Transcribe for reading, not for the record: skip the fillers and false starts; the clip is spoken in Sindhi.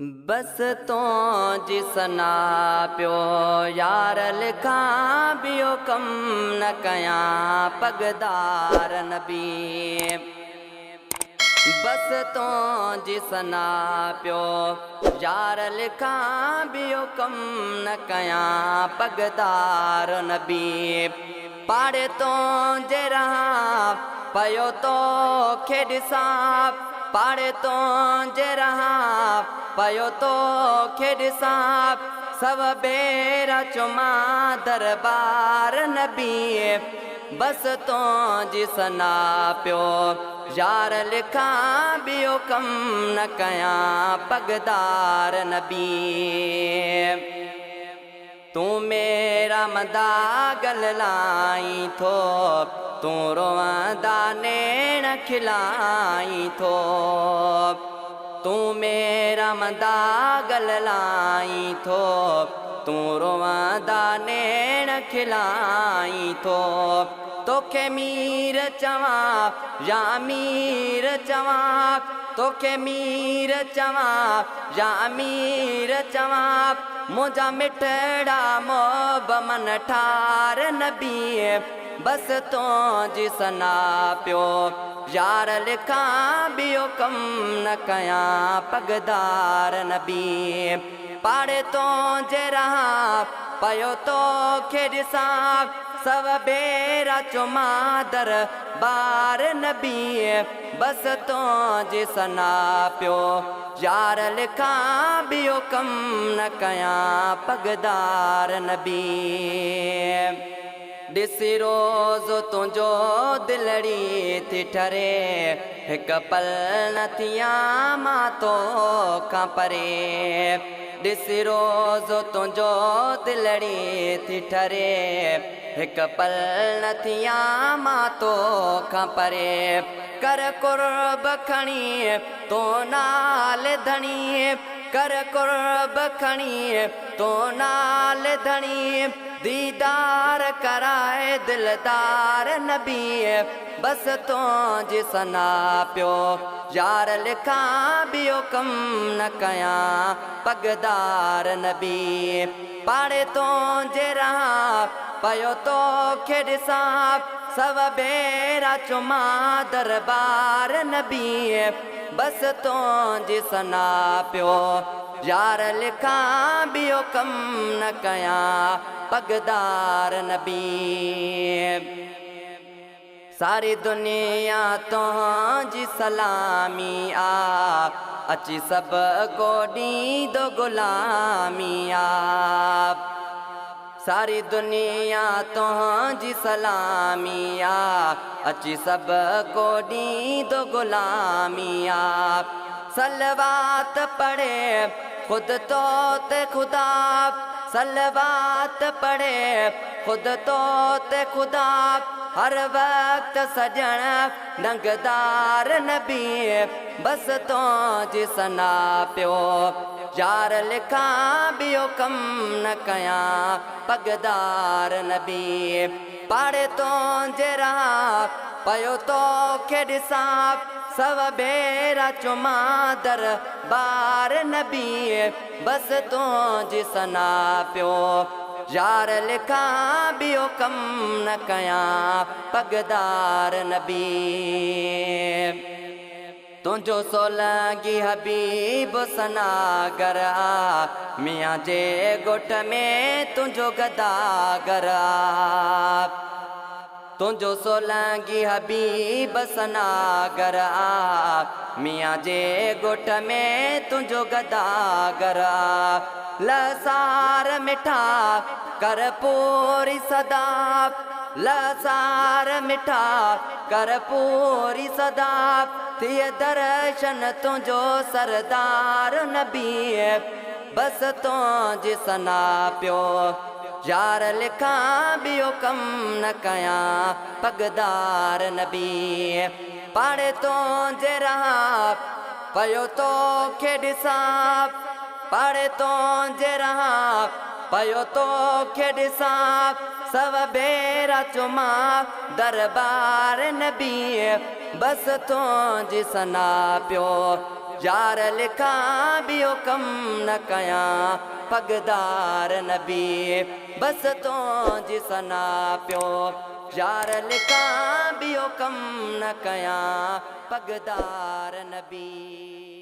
بس تنهنجي ثنا پيو يار لکان ٻيو ڪم نه ڪيان پڳدار نبي بس تنهنجي ثنا پيو يار لکان ٻيو ڪم نه ڪيان پڳدار نبي پاڙي تنهنجي رهان پيو توکي ڏسان پاڙي تنهنجي رهان پيو توکي ڏسان سو ڀيرا چمان دربار نبي بس تنهنجي ثنا پيو يار لکان ٻيو ڪم نه ڪيان پڳدار نبي. تون ميرا مندا گل لائين ٿو تون روئندا نيڻ کلائين ٿو تون ميرا مندا گل لائين ٿو تون روئندا نيڻ کلائين ٿو توکي مير چوان يا امير چوان توکي مير چوان يا امير چوان منهنجا مٺڙا محب من ٺار نبي بس تنهنجي ثنا پيو يار لکان ٻيو ڪم نه ڪيان پڳدار نبي پاڙي تنهنجي رهان پيو توکي ڏسان سو ڀيرا چمان در بار نبي بس تنهنجي ثنا پيو يار لکان ٻيو ڪم نه ڪيان پڳدار نبي. ڏسي روز تنهنجو دلڙي ٿي ٺري هڪ پل نه ٿيان مان تو کان پري ڏسي روز تنهنجو دلڙي ٿي ٺري هڪ پل نه ٿيان مان تو کان پري ڪر قرب کڻي تو نال ڌڻي ڪر قرب کڻي تو نال ڌڻي ديدار ڪرائي دلدار نبي بس تنهنجي ثنا پيو يار لکان ٻيو ڪم نه ڪيان پڳدار نبي پاڙي تنهنجي رهان پيو توکي ڏسان سو ڀيرا چمان دربار نبي بس تنهنجي ثنا پيو يار لکان ٻيو ڪم نه ڪيان پڳدار نبي. ساري دنيا تنهنجي سلامي آ اچي سڀ ڪو ڏيندو غلامي آ. ساري دنيا تنهنجي سلامي آ اچي سڀ ڪو ڏيندو غلامي آ صلوات پڙهي خود تو تي خدا صلوات پڙهي خود تو تي خدا هر وقت سڄڻ ننگدار نبي بس تنهنجي ثنا پيو يار لکان ٻيو ڪم نه ڪيان پڳدار نبي پاڙي تنهنجي رهان پيو توکي ڏسان سو ڀيرا چمان در بار نبي بس تنهنجي ثنا پيو يار لکان ٻيو ڪم نه ڪيان پڳدار نبي. تنهنجو سولنگي حبيب ثناگر آ ميان جي ڳوٺ ۾ تنهنجو گداگر آ تنهنجو سولنگي حبيب ثناگر آ ميان جي ڳوٺ ۾ تنهنجو گداگر آ لسار مٺا ڪر پوري صدا لسار مٺا ڪر پوري صدا ٿئي درشن تنهنجو سردار نبي بس تنهنجي ثنا پيو يار لکان ٻيو ڪم نه ڪيان پڳدار نبي پاڙي تنهنجي رهان پيو توکي ڏسان پاڙي تنهنجي رهان پيو توکي ڏسان سو ڀيرا چمان دربار نبي بس تنهنجي ثنا پيو يار لکان ٻيو ڪم نه ڪيان پڳدار نبي بس تنهنجي ثنا پيو يار لکان ٻيو ڪم نه ڪيان پڳدار نبي.